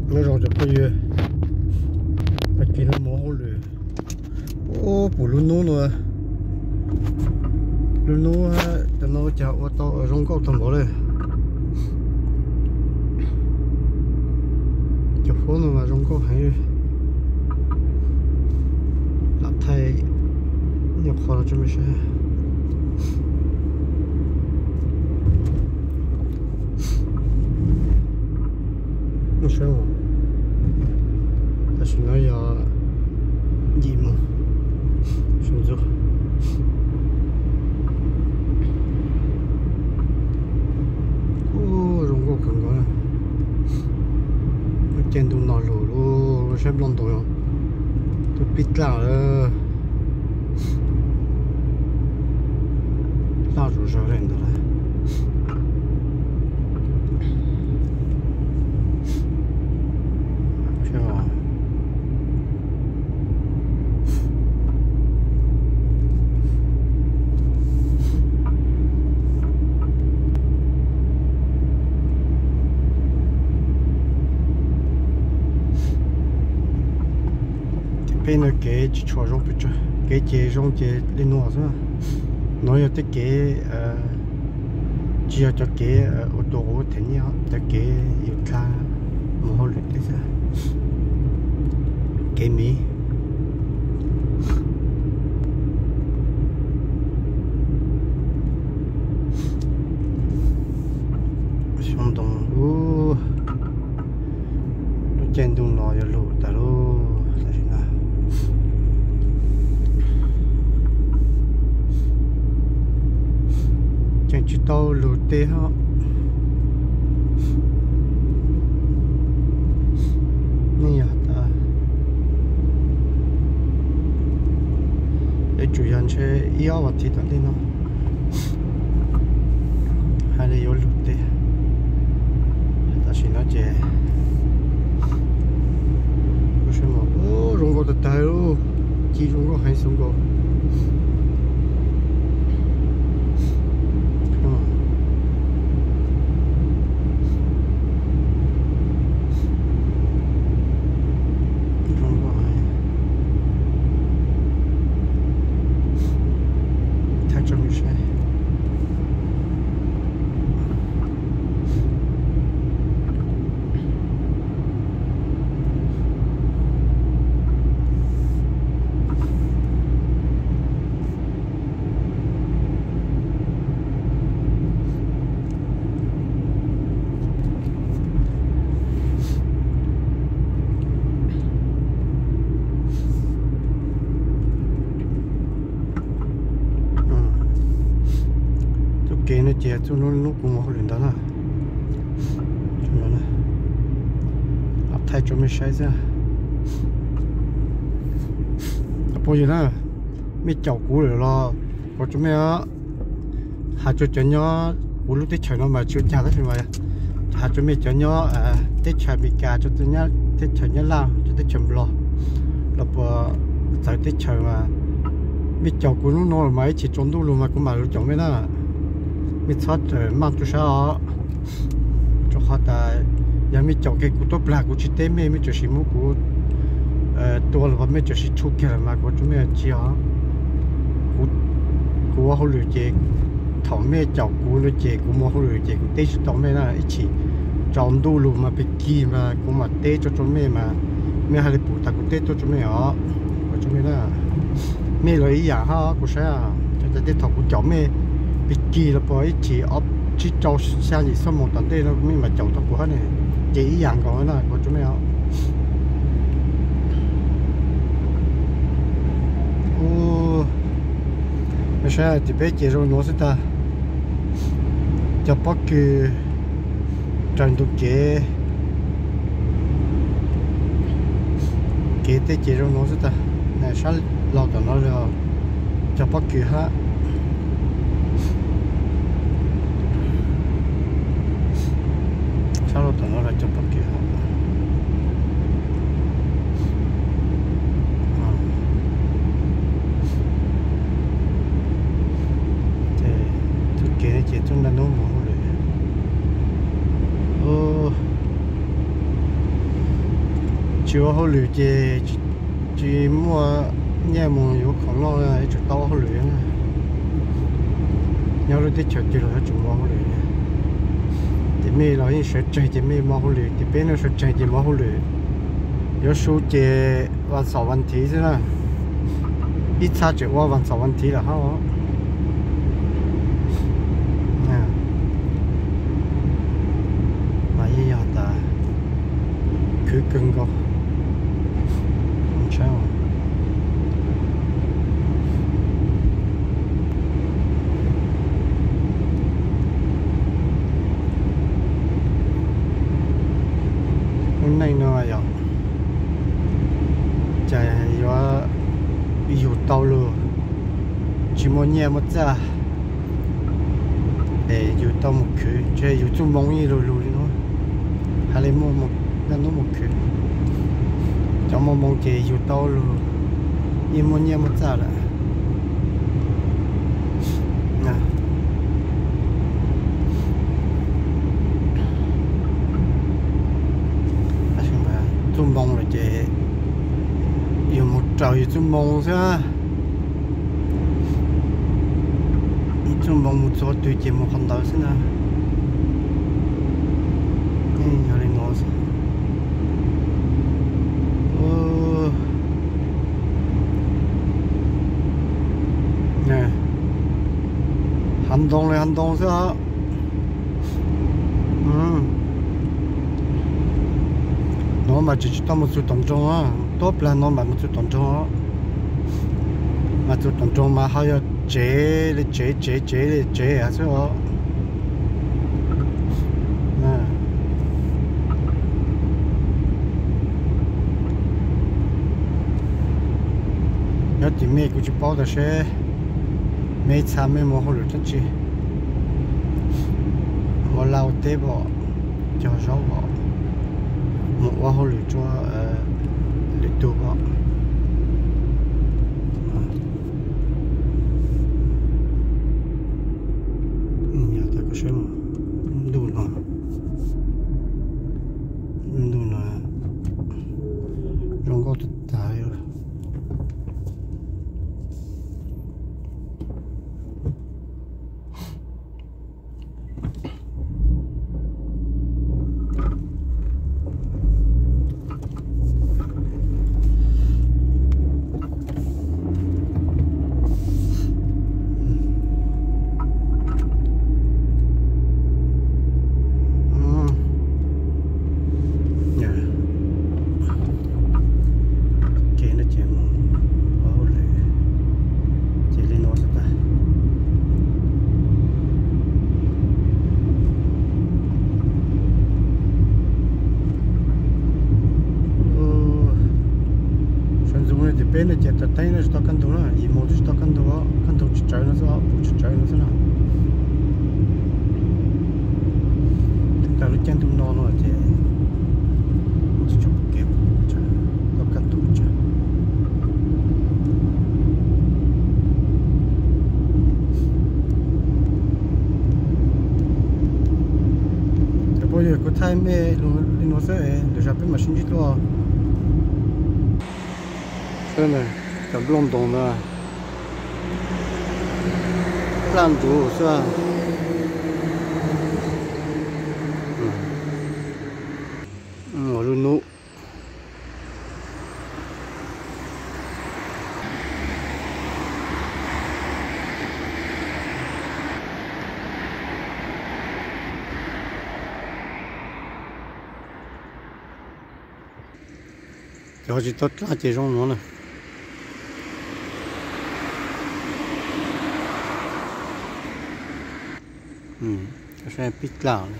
Nyob zoo cov phooj ywg, tag kis no mus hauj lwm. Ub, pum lub hnub no, lub hnub cov no cas ua tau zoo nkauj tag npaum li. Cov huab no mas zoo nkauj heev. Lam thaij nyuam qhuav no tso mej saib. Tam sim no yog yim moos sawv ntxov. Ub, zoo nkauj kawg nkaus. Lub caij ntuj no lug lub, lub sab nplooj ntoo twb pib dlaj lawm. Dlaj zuj zus li ntawd lawm. Peb no kev tsis tshua zoo pes tsawg, kev ces zoo ces li no xwb. No yog tej kev, tsis yog cov kev ua tus ua them nyiaj, cov kev yus dlha mus hauj lwm tej xwb. Kev miv. Xyoob ntoo ub, lub caij ntuj no yuav lug tas lub, tam sim no tseem tsis tau lug teb hab. Nej yog tas, yuav tsum yog ntshe ib ob vas thiv tom ntej no hais li yuav lug teb. Tam sim no ces zoo nkauj tag tag, ci zoo nkauj heev xwb nkaus. Thaij tso mej saib. Txuj kev no ces txuj hnub kuv mus hauj lwm ntawd na. Thaij tso mej saib xwb. Phooj ywg na, mej caum kuv lawm los kuv tso mej hais rau cov nyob, kuv lub teb chaws no mas tsis ua cas tab sis mas hais rau mej cov nyob teb chaws Amelikas, rau teb chaws Nyab Laj, rau teb chaws Nplog, los puas txawv teb chaws mas mej caum kuv hnub no los mas ib chim tsaus ntuj lug mas kuv mam lug caum mej na. Mej txhob maj rau sab os. Rau qhov tas yog mej caum kiag kuv tuaj plag kuv tsis teb mej, mej tsuas sim muab kuv tua los mej tsuas sim tshuj kiag lawm mas kuv tso mej tsis os. Kuv ua hauj lwm ces thaum mej caum kuv no ces kuv mus hauj lwm ces kuv teb tsis tau mej na. Ib chim tsaus ntuj lug mas pig kig mas kuv mam teb tuaj rau mej mas mej hais li pum tas kuv teb tuaj rau mej os. Kuv tso mej na, mej los ib yam hab kuv saib, tej thaum kuv caum mej pig kig los puas ib chim ob tsib rau xya yim xuab moos tom ntej no mej mam caum tau kuv hab ne, ces ib yam nkaus na kuv tso mej os. Ub, mej saib tim peb ces zoo nuav xwb tag. Cov pob kws raws ntug kev, kev tej ces zoo nuav xwb tag. Sab laug tom no cov pob kws hab. Sab laug tom no cov pob kws hab. Txuj kev ces txuj nraj nub mus hauj lwm. Ub, Tsis ua hauj lwm ces tsis muaj nyiaj mus yuav khoom noj, yuav tsum tau ua hauj lwm na. Nyob lub teb chaws twg los yuav tsum ua hauj lwm. Ces mej los yeej sawv tsees ces mej ua hauj lwm, ces peb no sawv tsees ces ua hauj lwm. Yuav su ces vas xaum vas thiv xwb na. Ib txha tseem ua vas xaum vas thiv lawm hab. Mas yeej yog tas khwv kawg nkaus. Lub neej no yog cas yuav yug tau lug, tsis muaj nyiaj muaj txaj es yug tau mus khwv, ntshe yug txuj moo yeej lug lug li no, hab li muaj naj nub mus khwv. Cov muaj moo ces yug tau lug yeej muaj nyiaj muaj txaj lawm. Txuj moo lawm ces yug mus raws yug txuj moo xwb. Txuj moo mus txog twg ces mus qhov ntawd xwb na. Yog li no xwb. Hav ntoo li hav ntoo xwb os. No mas tseem tsis tau mus txug tom nroog, tuab plag no mas mus txug tom nroog. Mas txug tom nroog mas ho yog tsev li tsev, tsev tsev li tsev xwb os. Nyob tim mej kuv tsis paub tas seb mej txha mej mus hauj lwm dlaab tsi, ua laj ua teb pom, cog zaub pom, mus ua hauj lwm rua lwm tug pom. Ntuj no, ntuj no zoo nkauj tag tag li. Ces no ces mus ua hauj lwm ces li no xwb tag. Sawv ntxov no ces peb no ces tawm teeb no tsis tau kaj ntug na, yim moos twb tsis tau kaj ntug, kaj ntug tsis tsawv no xwb, puv tsis tsawv no xwb na. Tag lub caij ntuj no no ces tsis tshua kev tau kaj ntug tsav. Cov phooj ywg, kuv thaij mej li nuav xwb, lwm zag peb mam sib ntsib dlua. Cov nplooj ntoos ntawd plaj ntsuv xwb. Lub nub Cov tsis tau dlaj ces zoo nuav na. Pib dlaj.